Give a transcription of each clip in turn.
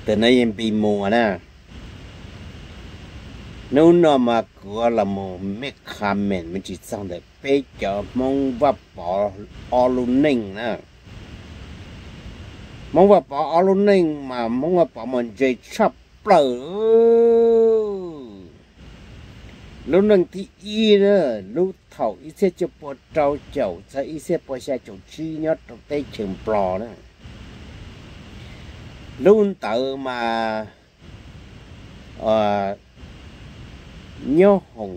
Tam no yeej npis mus na. Hnub no mas kuv los mus make comment me ntsis txog ntawm peb cov Hmoob Vaj Pov ob lub neej na. Hmoob Vaj Pov ob lub neej mas Hmoob Vaj Pov mas ntse tshaj plaws. Lub neej thib ib na, lub thaum ib txhiab cuaj pua rau caum txog ib txhiab pua xya caum tsib nyob rau teb chaws Nplog na. Lub ntawd mas nyob hoom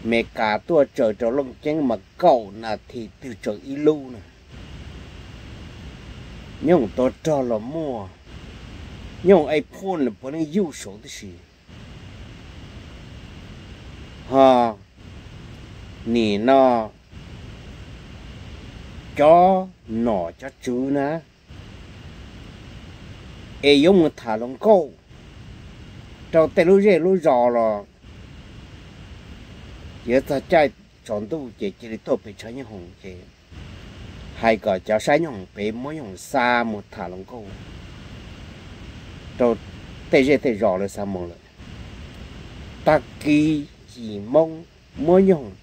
Meskas tuaj tsaws rau Looj Ceeb mas kaum nas this twg tsaws ib lub na. Nyob hoom tua rog los muaj, nyob hoom ej phuaj los puav leej yuj saud tib si. Ho nim no cov nom cov tswv na, es yuav mus tham hluas nkauj rau tej lub zej lub zos los yuav txog caij tsaus ntuj ces cia li tuaj pem tshav nyob hoom ces hais kom cov saib nyob hoom pem muab nyob hoom xa mus tham hluas nkauj rau tej zej tej zos lawv xa mus lawm. Tag kis yim moo muab nyob hoom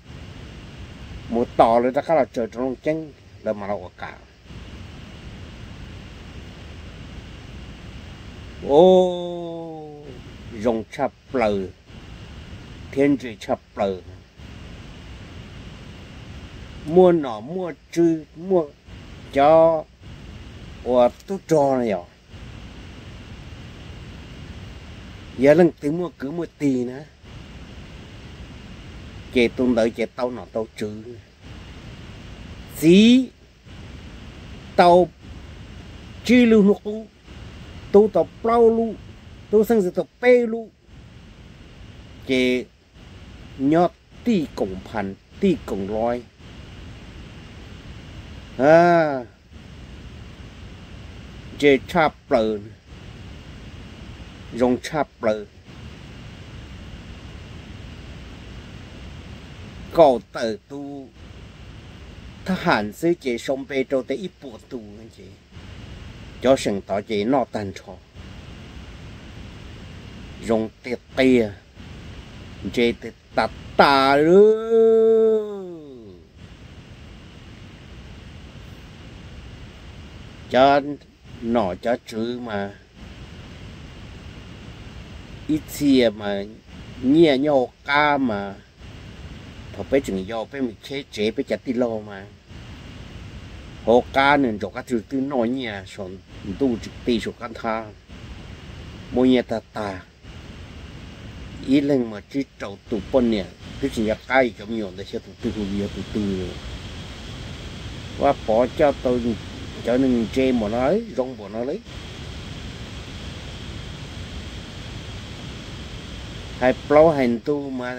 mus tos lawv rov qab los tsaws rau Looj Ceeb lawv mam los ua kam. Ub, zoo tshaj plaws thiab ntse tshaj plaws. Muaj nom muaj tswv, muaj cov uas tub rog no yog, yog leej twg muaj kwv muaj tij na, ces tus ntawd ces tau nom tau tswv. Txiv tau tsib lub hnub qub, tub tau plaub lub, tub xeeb ntxwv tau peb lub, ces nyob tij koom phas tij koom loj, ntse tshaj plaws, zoo tshaj plaws. Kaum tawm tus thab ham xwb ces sau npe rau tej ib puas tus ces cov seem tod ces noj tag nrho. Zoo tiag tiag, ntse tiag tas tas li. Cov nom cov tswv mas ib txhia mas nyiaj nyob hauv qab mas thaum peb tseem yau peb mus cheb tsev peb cov tij laug mas hauv qab nws ntsaum qab tsuj twb noj nyiaj saum ntuj tseem ti saum qab nthab, muaj nyiaj tag tag. Ib leeg mas tsib rau tus poj niam twb tsis nco qab cov me nyuam ntawd xyov tus twg hu yog tus twg. Vaj Pov coj tau cov neeg ntse npaum no, zoo npaum no li. Hais plaub hais ntug mas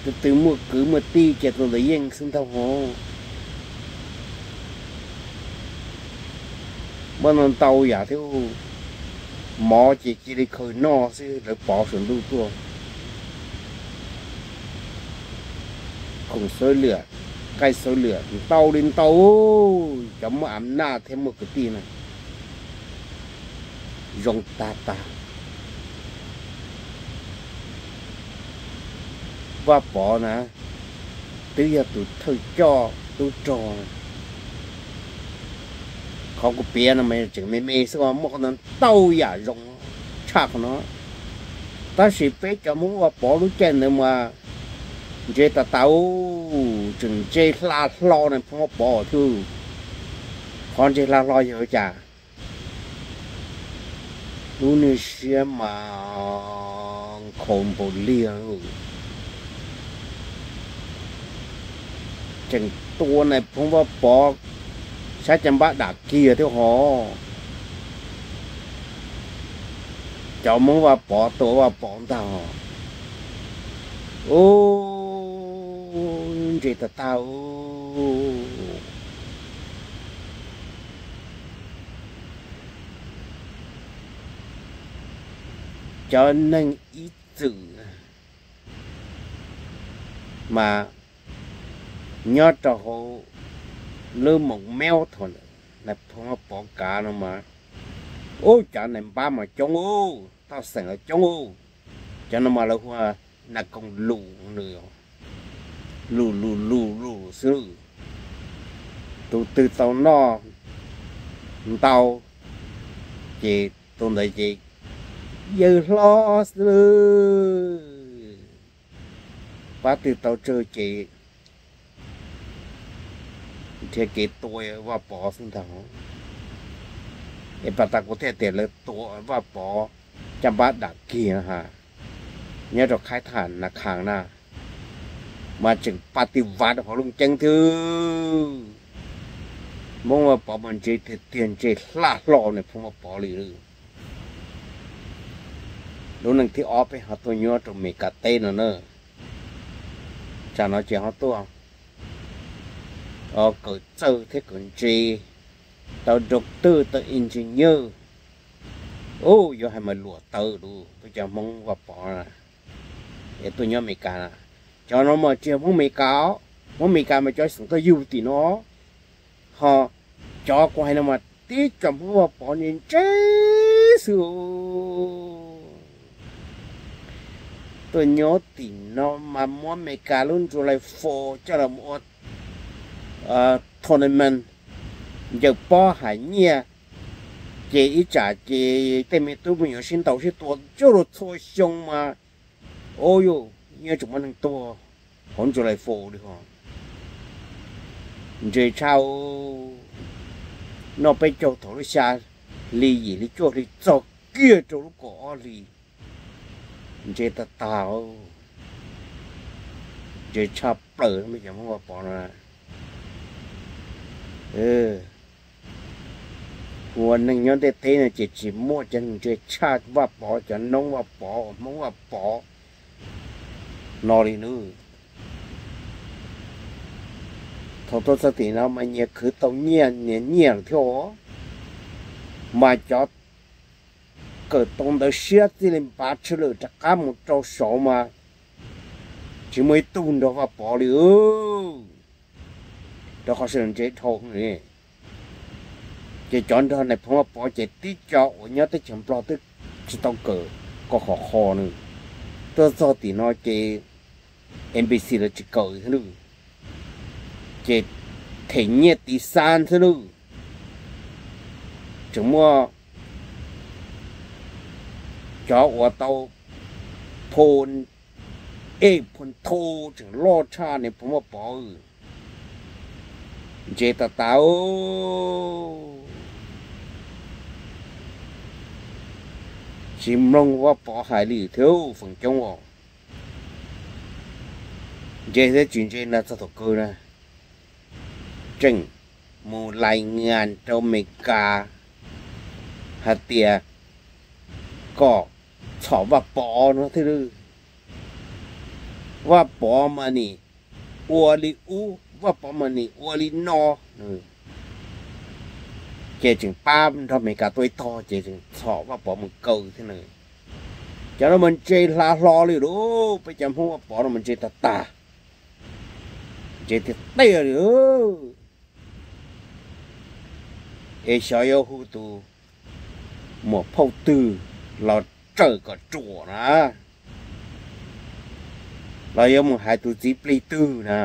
tus twg muaj kwv muaj tij ces tus ntawd yeej xwb ntag hov. Muaj ntau ntau yam thiab, mov ces cia li khaws noj xwb lawv pov saum ntuj tuaj. Khoom xab liam, nqaij xab liam ntau li ntau, cov muaj av naj thiab muaj kwv tij na zoo tag tag. Vaj Pov na twb yog tus thawj coj tub rog. Qhov kuv piav no mas tseem me me xwb, muaj qhov ntau ntau yam zoo tshaj qhov no. Tab sis peb cov Hmoob Vaj Pov lub caij ntawd mas ntse tas tas, tseem ntse hla hlo na Hmoob Vaj Pov thiab. Qhov ntse hla hlo yog ua cas? Lub niag siab mas nkhaus npaum liag, tseem tua nais phoo Vaj Pov sab caj npab dam kiag thiab hov. Cov Hmoob Vaj Pov tua Vaj Pov ntag hov. Ub, ntse tag tag. Cov neeg ib txwm mas nyob rau hauv lub moos meub thaum nais phoo Vaj Pov kav no mas Ub, cov nais npab mas coob ub, thoj xeem los coob ub. Cov no mas lawv hu ua nas koom lus, lus lus lus lus xwb. Tus twg tau noj ntau ces tus ntawd ces yawg hlob xwb. Pab twg tau tsawg ces nrhiav kev tua Vaj Pov xwb ntag. Es pas tas kuv thiaj tias lawv tua Vaj Pov caj npab dam kiag na, nyob rau khaib thaj nas khas na, mas tseem pas tis vav rau hauv Looj Ceeb thiab. Hmoob Vaj Pov mas ntse tiag tiag, ntse hla hlo nais phoo Vaj Pov li. Lub neej thib ob peb ho tuaj nyob rau Meskas teb no na. Tsam no ces ho tuaj kawm txawj thiab kawm ntse, tau doctor, tau engineer. Ub, yuav hais mas luam tawv lus peb cov Hmoob Vaj Pov na, es tuaj nyob Meskas na. Cov no mas tsis yog Hmoob Meskas os, Hmoob Meskas mas cov xeem toj yug tim no, ho cov kuv hais no mas tib co Hmoob Vaj Pov ntse ntse xwb. Tuaj nyob tim no mas muab Meskas lub July Four coj los ua tournament, ncaws pob hais nyiaj, ces ib tsam ces tej me tub me nyuam sib ntaus sib tua coj los txhua xyoo mas, ub yuj, yeej tseem muaj neeg tuag hauv July Four li ho. Ntse tshaj, noj peb caug thaum lub xya hli yim hli cuaj hli txog kiag rau lub kaum ob hli, ntse tag tag. Ntse tshaj plaws me cov Hmoob Vaj Pov no. Ua neeg nyob ntiaj teb no ces tsis muaj cov neeg ntse tshaj Vaj Pov, cov Noob Vaj Pov, Hmoob Vaj Pov no li nawb. Thaum tuaj txog tim no mas nyias khwv tau nyiaj, nyias nyiaj lawm thiab os. Mas cov kawm tau ntawv siab txij li npav tshwj lwm rov qab mus rau saud mas tsis muaj ib tug nrog Vaj Pov li. Rau qhov sawv daws ntse dhau li. Ces cov nrog nais phoo Vaj Pov ces tib co uas nyob teb chaws Nplog twb tsis tau kawm ko khov kho nws, tuaj txog tim no ces N B C lawv tsis kawm thiab lawm, ces them nyiaj tiv xab xwb lawm. Tseem muaj cov uas tau pho ej pho tho tseem loj tshaj nais phoo Vaj Pov. Ntse tas tas. Tsis mloog Vaj Pov hais li thiab feem coob os. Ntse thiab tsis ntse na txog thaum kawg na, tseem mus lais ngas rau Amelikas hais tias kom txhom Vaj Pov no thiab lawm. Vaj Pov mas nim ua li ub, Vaj Pov mas nim ua li no. Ces tseem pab nrog Amelikas tua ib tog ces tseem txhom Vaj Pov mus kaw thiab na. Cov no mas ntse hla hlo li lauj, peb cov Hmoob Vaj Pov no mas ntse tag tag, ntse tiag tiag li. Es xyov yuav hu tus muam phauj twg los tsawm kom ruam na, los yuav mus hais tus txiv plig twg na,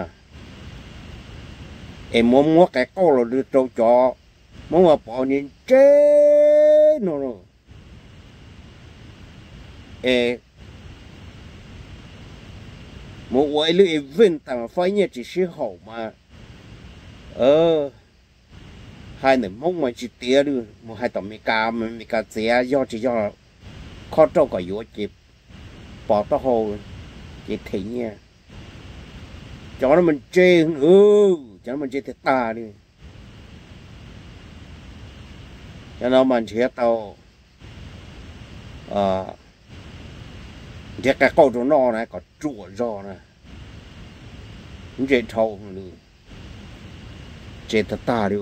es muab muab qe qauj los rau cov Hmoob Vaj Pov ntse ntse no. Es mus ua ib lub event tas mas faib nyiaj tsis sib haum mas, hais ntawm Hmoob mas tsis tiav li, mus hais tom Amelikas mas Amelikas txiav, yog tsis yog khob rauj kom yuav ces pov taub hau ces them nyiaj. Cov no mas ntse, cov no mas ntse tiag tag li. Cov no mas nrhiav tau, nrhiav qe qauj rau noj na kom ruam zog na, ntse dhau li, ntse tag tag li.